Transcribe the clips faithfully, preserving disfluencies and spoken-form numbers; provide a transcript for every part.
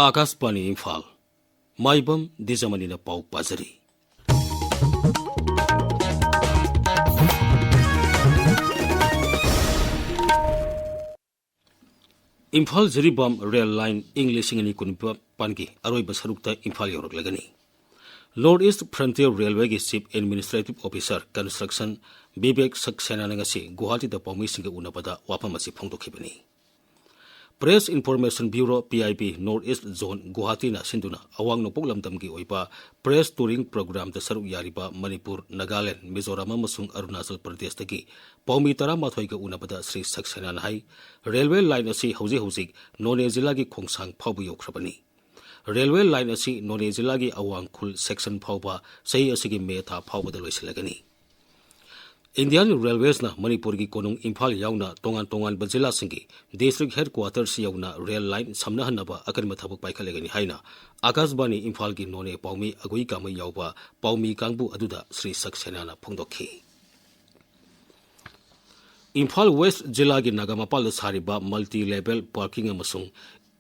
ꯑꯥꯀꯥꯁꯕꯥꯅꯤ ꯏꯝꯐꯥꯜ꯫ ꯃꯥꯏꯕꯝ ꯗꯤꯖꯃꯅꯤꯅ ꯄꯥꯎ ꯄꯥꯖꯔꯤ꯫ Imphal Jiribam rail line ꯏꯪ ꯂꯤꯁꯤꯡ ꯑꯅꯤ ꯀꯨꯟꯅꯤꯄꯥꯟꯒꯤ ꯑꯔꯣꯏꯕ ꯁꯔꯨꯛꯇ Imphal ꯌꯧꯔꯛꯂꯒꯅꯤ꯫ North East Frontier Railwayꯒꯤ Chief Administrative Officer Construction Bibek ꯁꯛꯁꯦꯅꯥꯅ ꯉꯁꯤ ꯒꯨꯋꯥꯍꯥꯇꯤꯗ ꯄꯥꯎꯃꯤꯁꯤꯡꯒ ꯎꯅꯕꯗ ꯋꯥꯐꯝ ꯑꯁꯤ ꯐꯣꯡꯗꯣꯛꯈꯤꯕꯅꯤ꯫ Press Information Bureau, P I B, North East Zone ꯒꯨꯋꯥꯍꯥꯇꯤꯅ ꯁꯤꯟꯗꯨꯅ ꯑꯋꯥꯡ ꯅꯣꯡꯄꯣꯛ ꯂꯝꯗꯝꯒꯤ ꯑꯣꯏꯕ press touring programꯗ ꯁꯔꯨꯛ ꯌꯥꯔꯤꯕ ꯃꯅꯤꯄꯨꯔ, ꯅꯥꯒꯥꯂꯦꯟ, ꯃꯤꯖꯣꯔꯥꯝ ꯑꯃꯁꯨꯡ ꯑꯔꯨꯅꯥꯆꯜ ꯄ꯭ꯔꯗꯦꯁꯇꯒꯤ ꯄꯥꯎꯃꯤ ꯇꯔꯥꯃꯥꯊꯣꯏꯒ ꯎꯅꯕꯗ ꯁ꯭ꯔꯤ ꯁꯛꯁꯦꯅꯥꯅ ꯍꯥꯏ, ꯔꯦꯜꯋꯦ ꯂꯥꯏꯟ ꯑꯁꯤ ꯍꯧꯖꯤꯛ ꯍꯧꯖꯤꯛ ꯅꯣꯅꯦ ꯖꯤꯂꯥꯒꯤ ꯈꯣꯡꯁꯥꯡ ꯐꯥꯎꯕ ꯌꯧꯈ꯭ꯔꯕꯅꯤ꯫ ꯔꯦꯜꯋꯦ ꯂꯥꯏꯟ ꯑꯁꯤ ꯅꯣꯅꯦ ꯖꯤꯂꯥꯒꯤ ꯑꯋꯥꯡ ꯈꯨꯜ ꯁꯦꯛꯁꯟ ꯐꯥꯎꯕ ꯆꯍꯤ ꯑꯁꯤꯒꯤ ꯃꯦ ꯊꯥ ꯐꯥꯎꯕꯗ ꯂꯣꯏꯁꯤꯜꯂꯒꯅꯤ꯫ Indian Railwaysꯅ ꯃꯅꯤꯄꯨꯔꯒꯤ ꯀꯣꯅꯨꯡ ꯏꯝꯐꯥꯜ ꯌꯥꯎꯅ ꯇꯣꯉꯥꯟ ꯇꯣꯉꯥꯟꯕ ꯖꯤꯂꯥꯁꯤꯡꯒꯤ district headquarters ꯌꯧꯅ ꯔꯦꯜ ꯂꯥꯏꯟ ꯁꯝꯅꯍꯟꯅꯕ ꯑꯀꯟꯕ ꯊꯕꯛ ꯄꯥꯏꯈꯠꯂꯒꯅꯤ ꯍꯥꯏꯅ ꯑꯥꯀꯥꯁꯕꯥꯅꯤ ꯏꯝꯐꯥꯜꯒꯤ ꯅꯣꯅꯦ ꯄꯥꯎꯃꯤ ꯑꯒꯨꯏ ꯀꯥꯃꯩ ꯌꯥꯎꯕ ꯄꯥꯎꯃꯤ ꯀꯥꯡꯕꯨ ꯑꯗꯨꯗ ꯁ꯭ꯔꯤ ꯁꯛꯁꯦꯅꯥꯅ ꯐꯣꯡꯗꯣꯛꯈꯤ꯫ ꯏꯝꯐꯥꯜ West ꯖꯤꯂꯥꯒꯤ ꯅꯥꯒꯥꯃꯄꯥꯜꯗ ꯁꯥꯔꯤꯕ multi level parking ꯑꯃꯁꯨꯡ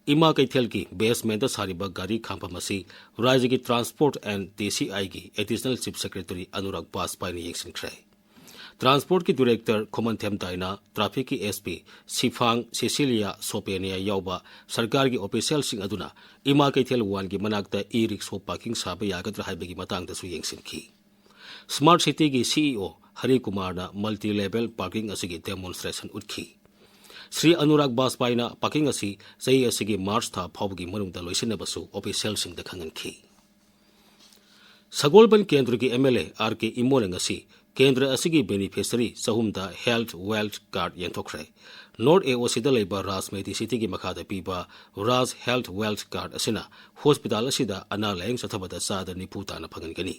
ꯏꯃꯥ ꯀꯩꯊꯦꯜꯒꯤ basementꯇ ꯁꯥꯔꯤꯕ ꯒꯥꯔꯤ ꯈꯥꯝꯐꯝ ꯑꯁꯤ ꯔꯥꯖ꯭ꯌꯒꯤ Transport and T C Iꯒꯤ Additional Chief Secretary Anurag ꯕꯥꯖꯄꯥꯏꯅ ꯌꯦꯡꯁꯤꯟꯈ꯭ꯔꯦ꯫ Transportꯀꯤ Director Khumanthem ꯗꯥꯏꯅ, Trafficꯀꯤ S P ꯁꯤꯐꯥꯡ ꯁꯤꯁꯤꯂꯤꯌꯥ ꯁꯣꯄꯦꯅꯤꯌꯥ ꯌꯥꯎꯕ ꯁꯔꯀꯥꯔꯒꯤ officialꯁꯤꯡ ꯑꯗꯨꯅ ꯏꯃꯥ ꯀꯩꯊꯦꯜ oneꯒꯤ ꯃꯅꯥꯛꯇ e-rickshaw parking ꯁꯥꯕ ꯌꯥꯒꯗ꯭ꯔꯥ ꯍꯥꯏꯕꯒꯤ ꯃꯇꯥꯡꯗꯁꯨ ꯌꯦꯡꯁꯤꯟꯈꯤ꯫ Smart Cityꯒꯤ C E O Harry ꯀꯨꯃꯥꯔꯅ multi level parking ꯑꯁꯤꯒꯤ demonstration ꯎꯠꯈꯤ꯫ ꯁ꯭ꯔꯤ ꯑꯅꯨꯔꯥꯒ ꯕꯥꯖꯄꯥꯏꯅ parking ꯑꯁꯤ ꯆꯍꯤ ꯑꯁꯤꯒꯤ March ꯊꯥ ꯐꯥꯎꯕꯒꯤ ꯃꯅꯨꯡꯗ ꯂꯣꯏꯁꯤꯟꯅꯕꯁꯨ officialꯁꯤꯡꯗ ꯈꯪꯍꯟꯈꯤ꯫ ꯁꯒꯣꯜꯕꯟ ꯀꯦꯟꯗ꯭ꯔꯒꯤ M L A R K ꯏꯃꯣꯅ ꯉꯁꯤ ꯀꯦꯟꯗ꯭ꯔ ꯑꯁꯤꯒꯤ beneficiary ꯆꯍꯨꯝꯗ health wealth card ꯌꯦꯟꯊꯣꯛꯈ꯭ꯔꯦ꯫ North A O Cꯗ ꯂꯩꯕ ꯔꯥꯖ ꯃꯦꯗꯤ ꯁꯤꯇꯤꯒꯤ ꯃꯈꯥꯗ ꯄꯤꯕ ꯔꯥꯖ health wealth card ꯑꯁꯤꯅ hospital ꯑꯁꯤꯗ ꯑꯅꯥ ꯂꯥꯌꯦꯡ ꯆꯠꯊꯕꯗ ꯆꯥꯗ ꯅꯤꯐꯨ ꯇꯥꯅ ꯐꯪꯍꯟꯒꯅꯤ꯫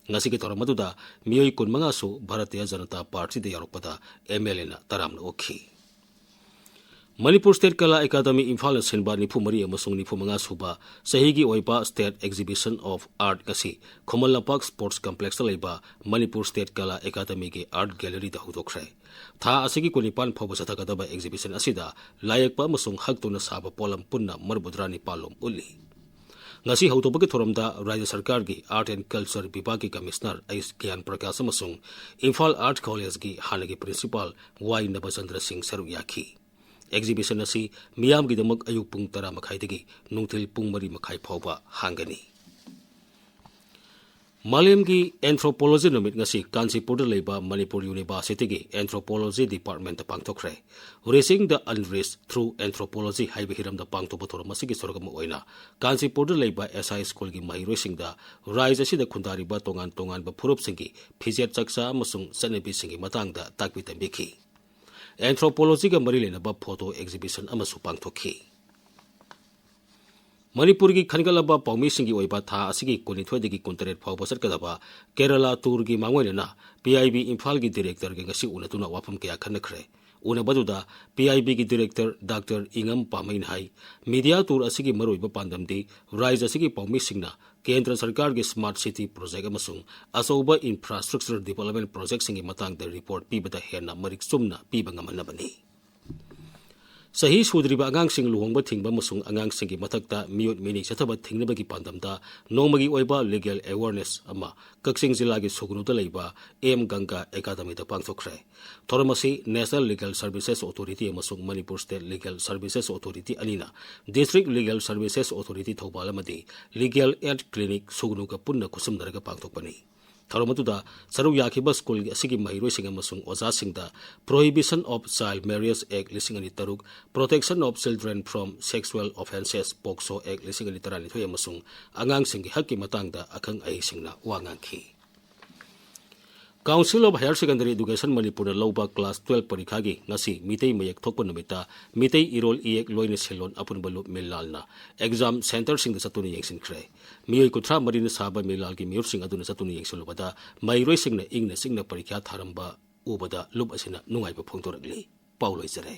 ꯉꯁꯤꯒꯤ ꯊꯧꯔꯝ ꯑꯗꯨꯗ ꯃꯤꯑꯣꯏ ꯀꯨꯟꯃꯉꯥꯁꯨ ꯚꯥꯔꯇꯤꯌ ꯖꯅꯇꯥ ꯄꯥꯔꯇꯤꯗ ꯌꯥꯎꯔꯛꯄꯗ M L Aꯅ ꯇꯔꯥꯝꯅ ꯑꯣꯛꯈꯤ꯫ ꯃꯅꯤꯄꯨꯔ ꯁ꯭ꯇꯦꯠ ꯀꯂꯥ ꯑꯦꯀꯥꯗꯃꯤ ꯏꯝꯐꯥꯜꯅ ꯁꯤꯟꯕ ꯅꯤꯐꯨ ꯃꯔꯤ ꯑꯃꯁꯨꯡ ꯅꯤꯐꯨ ꯃꯉꯥ ꯁꯨꯕ ꯆꯍꯤꯒꯤ ꯑꯣꯏꯕ ꯁ꯭ꯇꯦꯠ ꯑꯦꯛꯖꯤꯕꯤꯁꯟ ꯑꯣꯐ ꯑꯥꯔꯠ ꯉꯁꯤ ꯈꯨꯃꯟ ꯂꯝꯄꯥꯛ ꯁ꯭ꯄꯣꯔꯠꯁ ꯀꯝꯄ꯭ꯂꯦꯛꯁꯇ ꯂꯩꯕ ꯃꯅꯤꯄꯨꯔ ꯁ꯭ꯇꯦꯠ ꯀꯂꯥ ꯑꯦꯀꯥꯗꯃꯤꯒꯤ ꯑꯥꯔꯠ ꯒꯦꯂꯔꯤꯗ ꯍꯧꯗꯣꯛꯈ꯭ꯔꯦ꯫ ꯊꯥ ꯑꯁꯤꯒꯤ ꯀꯨꯟꯅꯤꯄꯥꯟ ꯐꯥꯎꯕ ꯆꯠꯊꯒꯗꯕ ꯑꯦꯛꯖꯤꯕꯤꯁꯟ ꯑꯁꯤꯗ ꯂꯥꯏꯌꯦꯛꯄ ꯑꯃꯁꯨꯡ ꯍꯛꯇꯨꯅ ꯁꯥꯕ ꯄꯣꯠꯂꯝ ꯄꯨꯟꯅ ꯃꯔꯤꯐꯨꯇꯔꯥ ꯅꯤꯄꯥꯜ ꯂꯣꯝ ꯎꯠꯂꯤ꯫ ꯉꯁꯤ ꯍꯧꯗꯣꯛꯄꯒꯤ ꯊꯧꯔꯝꯗ ꯔꯥꯖ꯭ꯌ ꯁꯔꯀꯥꯔꯒꯤ ꯑꯥꯔꯠ ꯑꯦꯟ ꯀꯜꯆꯔ ꯕꯤꯚꯥꯒꯀꯤ ꯀꯃꯤꯁꯅꯔ ꯑꯩꯆ ꯒ꯭ꯌꯥꯟ ꯄ꯭ꯔꯀꯥꯁ ꯑꯃꯁꯨꯡ ꯏꯝꯐꯥꯜ ꯑꯥꯔꯠ ꯀꯣꯂꯦꯖꯀꯤ ꯍꯥꯟꯅꯒꯤ ꯄ꯭ꯔꯤꯟꯁꯤꯄꯥꯜ ꯋꯥꯏ ꯅꯕꯆꯟꯗ꯭ꯔ ꯁꯤꯡ ꯁꯔꯨꯛ ꯌꯥꯈꯤ꯫ ꯑꯦꯛꯖꯤꯕꯤꯁꯟ ꯑꯁꯤ ꯃꯤꯌꯥꯝꯒꯤꯗꯃꯛ ꯑꯌꯨꯛ ꯄꯨꯡ ꯇꯔꯥ ꯃꯈꯥꯏꯗꯒꯤ ꯅꯨꯡꯊꯤꯜ ꯄꯨꯡ ꯃꯔꯤ ꯃꯈꯥꯏ ꯐꯥꯎꯕ ꯍꯥꯡꯒꯅꯤ꯫ ꯃꯥꯂꯦꯝꯒꯤ ꯑꯦꯟꯊ꯭ꯔꯣꯄꯣꯂꯣꯖꯤ ꯅꯨꯃꯤꯠ ꯉꯁꯤ ꯀꯥꯟꯆꯤꯄꯨꯔꯗ ꯂꯩꯕ ꯃꯅꯤꯄꯨꯔ ꯌꯨꯅꯤꯚꯔꯁꯤꯇꯤꯒꯤ ꯑꯦꯟꯊ꯭ꯔꯣꯄꯣꯂꯣꯖꯤ ꯗꯤꯄꯥꯔꯠꯃꯦꯟꯇ ꯄꯥꯡꯊꯣꯛꯈ꯭ꯔꯦ꯫ Reaching the Unreached Through Anthropology ꯍꯥꯏꯕ ꯍꯤꯔꯝꯗ ꯄꯥꯡꯊꯣꯛꯄ ꯊꯧꯔꯝ ꯑꯁꯤꯒꯤ ꯁꯔꯨꯛ ꯑꯃ ꯑꯣꯏꯅ ꯀꯥꯟꯆꯤꯄꯨꯔꯗ ꯂꯩꯕ ꯑꯦꯁ ꯑꯥꯏ ꯁ꯭ꯀꯨꯜꯒꯤ ꯃꯍꯩꯔꯣꯏꯁꯤꯡꯗ ꯔꯥꯏꯖ ꯑꯁꯤꯗ ꯈꯨꯟꯗꯥꯔꯤꯕ ꯇꯣꯉꯥꯟ ꯇꯣꯉꯥꯟꯕ ꯐꯨꯔꯨꯞꯁꯤꯡꯒꯤ ꯐꯤꯖꯦꯠ ꯆꯥꯛꯆꯥ ꯑꯃꯁꯨꯡ ꯆꯠꯅꯕꯤꯁꯤꯡꯒꯤ ꯃꯇꯥꯡꯗ ꯇꯥꯛꯄꯤ ꯇꯝꯕꯤꯈꯤ꯫ ꯑꯦꯟꯊ꯭ꯔꯣꯄꯣꯂꯣꯖꯤꯒ ꯃꯔꯤ ꯂꯩꯅꯕ ꯐꯣꯇꯣ ꯑꯦꯛꯖꯤꯕꯤꯁꯟ ꯑꯃꯁꯨ ꯄꯥꯡꯊꯣꯛꯈꯤ꯫ ꯃꯅꯤꯄꯨꯔꯒꯤ ꯈꯟꯒꯠꯂꯕ ꯄꯥꯎꯃꯤꯁꯤꯡꯒꯤ ꯑꯣꯏꯕ ꯊꯥ ꯑꯁꯤꯒꯤ ꯀꯨꯟꯅꯤꯊꯣꯏꯗꯒꯤ ꯀꯨꯟꯇꯔꯦꯠ ꯐꯥꯎꯕ ꯆꯠꯀꯗꯕ ꯀꯦꯔꯂꯥ ꯇꯨꯔꯒꯤ ꯃꯥꯡꯑꯣꯏꯅꯅ ꯄꯤ ꯑꯥꯏ ꯕꯤ ꯏꯝꯐꯥꯜꯒꯤ ꯗꯤꯔꯦꯛꯇꯔꯒ ꯉꯁꯤ ꯎꯅꯗꯨꯅ ꯋꯥꯐꯝ ꯀꯌꯥ ꯈꯟꯅꯈ꯭ꯔꯦ꯫ ꯎꯅꯕꯗꯨꯗ ꯄꯤ ꯑꯥꯏ ꯕꯤꯒꯤ ꯗꯤꯔꯦꯛꯇꯔ ꯗꯥꯛꯇꯔ ꯏꯉꯝ ꯄꯥꯃꯩꯅ ꯍꯥꯏ, ꯃꯤꯗꯤꯌꯥ ꯇꯨꯔ ꯑꯁꯤꯒꯤ ꯃꯔꯨꯑꯣꯏꯕ ꯄꯥꯟꯗꯝꯗꯤ ꯔꯥꯏꯖ ꯑꯁꯤꯒꯤ ꯄꯥꯎꯃꯤꯁꯤꯡꯅ ꯀꯦꯟꯗ꯭ꯔ ꯁꯔꯀꯥꯔꯒꯤ ꯁ꯭ꯃꯥꯔꯠ ꯁꯤꯇꯤ ꯄ꯭ꯔꯣꯖꯦꯛ ꯑꯃꯁꯨꯡ ꯑꯆꯧꯕ ꯏꯟꯐ꯭ꯔꯥꯁ꯭ꯇ꯭ꯔꯛꯆꯔ ꯗꯤꯕꯦꯂꯞꯃꯦꯟꯠ ꯄ꯭ꯔꯣꯖꯦꯛꯁꯤꯡꯒꯤ ꯃꯇꯥꯡꯗ ꯔꯤꯄꯣꯔꯠ ꯄꯤꯕꯗ ꯍꯦꯟꯅ ꯃꯔꯤꯛ ꯆꯨꯝꯅ ꯄꯤꯕ ꯉꯝꯍꯟꯅꯕꯅꯤ꯫ ꯆꯍꯤ ꯁꯨꯗ꯭ꯔꯤꯕ ꯑꯉꯥꯡꯁꯤꯡ ꯂꯨꯍꯣꯡꯕ ꯊꯤꯡꯕ ꯑꯃꯁꯨꯡ ꯑꯉꯥꯡꯁꯤꯡꯒꯤ ꯃꯊꯛꯇ ꯃꯤꯑꯣꯠ ꯃꯤꯅꯩ ꯆꯠꯊꯕ ꯊꯤꯡꯅꯕꯒꯤ ꯄꯥꯟꯗꯝꯗ ꯅꯣꯡꯃꯒꯤ ꯑꯣꯏꯕ ꯂꯤꯒꯦꯜ ꯑꯦꯋꯥꯔꯅꯦꯁ ꯑꯃ ꯀꯛꯆꯤꯡ ꯖꯤꯂꯥꯒꯤ ꯁꯨꯒꯅꯨꯗ ꯂꯩꯕ ꯑꯦꯝ ꯒꯪꯒꯥ ꯑꯦꯀꯥꯗꯃꯤꯗ ꯄꯥꯡꯊꯣꯛꯈ꯭ꯔꯦ꯫ ꯊꯧꯔꯝ ꯑꯁꯤ ꯅꯦꯁꯅꯦꯜ ꯂꯤꯒꯦꯜ ꯁꯔꯚꯤꯁꯦꯁ ꯑꯣꯊꯣꯔꯤꯇꯤ ꯑꯃꯁꯨꯡ Manipur state legal services authority ꯑꯅꯤꯅ district legal services authority Thoubal ꯑꯃꯗꯤ ꯂꯤꯒꯦꯜ ꯑꯦꯗ ꯀ꯭ꯂꯤꯅꯤꯛ ꯁꯨꯒꯅꯨꯒ ꯄꯨꯟꯅ ꯈꯨꯠꯁꯝꯅꯔꯒ ꯄꯥꯡꯊꯣꯛꯄꯅꯤ꯫ ꯊꯧꯔꯝ ꯑꯗꯨꯗ ꯁꯔꯨꯛ ꯌꯥꯈꯤꯕ ꯁ꯭ꯀꯨꯜ ꯑꯁꯤꯒꯤ ꯃꯍꯩꯔꯣꯏꯁꯤꯡ ꯑꯃꯁꯨꯡ ꯑꯣꯖꯥꯁꯤꯡꯗ Prohibition of Child Marriage Act ꯂꯤꯁꯤꯡ ꯑꯅꯤ ꯇꯔꯨꯛ, Protection of Children from Sexual Offences, ꯄꯣꯛꯁꯣ ꯑꯦꯛ ꯂꯤꯁꯤꯡ ꯑꯅꯤ ꯇꯔꯥꯅꯤꯊꯣꯏ ꯑꯃꯁꯨꯡ ꯑꯉꯥꯡꯁꯤꯡꯒꯤ ꯍꯛꯀꯤ ꯃꯇꯥꯡꯗ ꯑꯈꯪ ꯑꯍꯩꯁꯤꯡꯅ ꯋꯥ ꯉꯥꯡꯈꯤ꯫ Council of Higher Secondary Education ꯃꯅꯤꯄꯨꯔꯅ ꯂꯧꯕ ꯀ꯭ꯂꯥꯁ ꯇꯨꯋꯦꯜꯐ ꯄꯔꯤꯈꯥꯒꯤ ꯉꯁꯤ ꯃꯤꯇꯩ ꯃꯌꯦꯛ ꯊꯣꯛꯄ ꯅꯨꯃꯤꯠꯇ ꯃꯤꯇꯩ ꯏꯔꯣꯜ ꯏꯌꯦꯛ ꯂꯣꯏꯅ ꯁꯦꯜꯂꯣꯟ ꯑꯄꯨꯟꯕ ꯂꯨꯞ ꯃꯤꯜꯂꯥꯜꯅ ꯑꯦꯛꯖꯥꯝ ꯁꯦꯟꯇꯔꯁꯤꯡꯗ ꯆꯠꯇꯨꯅ ꯌꯦꯡꯁꯤꯟꯈ꯭ꯔꯦ꯫ ꯃꯤꯑꯣꯏ ꯀꯨꯟꯊ꯭ꯔꯥ ꯃꯔꯤꯅ ꯁꯥꯕ ꯃꯤꯜꯂꯥꯜꯒꯤ ꯃꯤꯍꯨꯠꯁꯤꯡ ꯑꯗꯨꯅ ꯆꯠꯇꯨꯅ ꯌꯦꯡꯁꯤꯜꯂꯨꯕꯗ ꯃꯍꯩꯔꯣꯏꯁꯤꯡꯅ ꯏꯪꯅ ꯆꯤꯛꯅ ꯄꯔꯤꯈ꯭ꯌꯥ ꯊꯥꯔꯝꯕ ꯎꯕꯗ ꯂꯨꯞ ꯑꯁꯤꯅ ꯅꯨꯡꯉꯥꯏꯕ ꯐꯣꯡꯗꯣꯔꯛꯂꯤ꯫ ꯄꯥꯎ ꯂꯣꯏꯖꯔꯦ꯫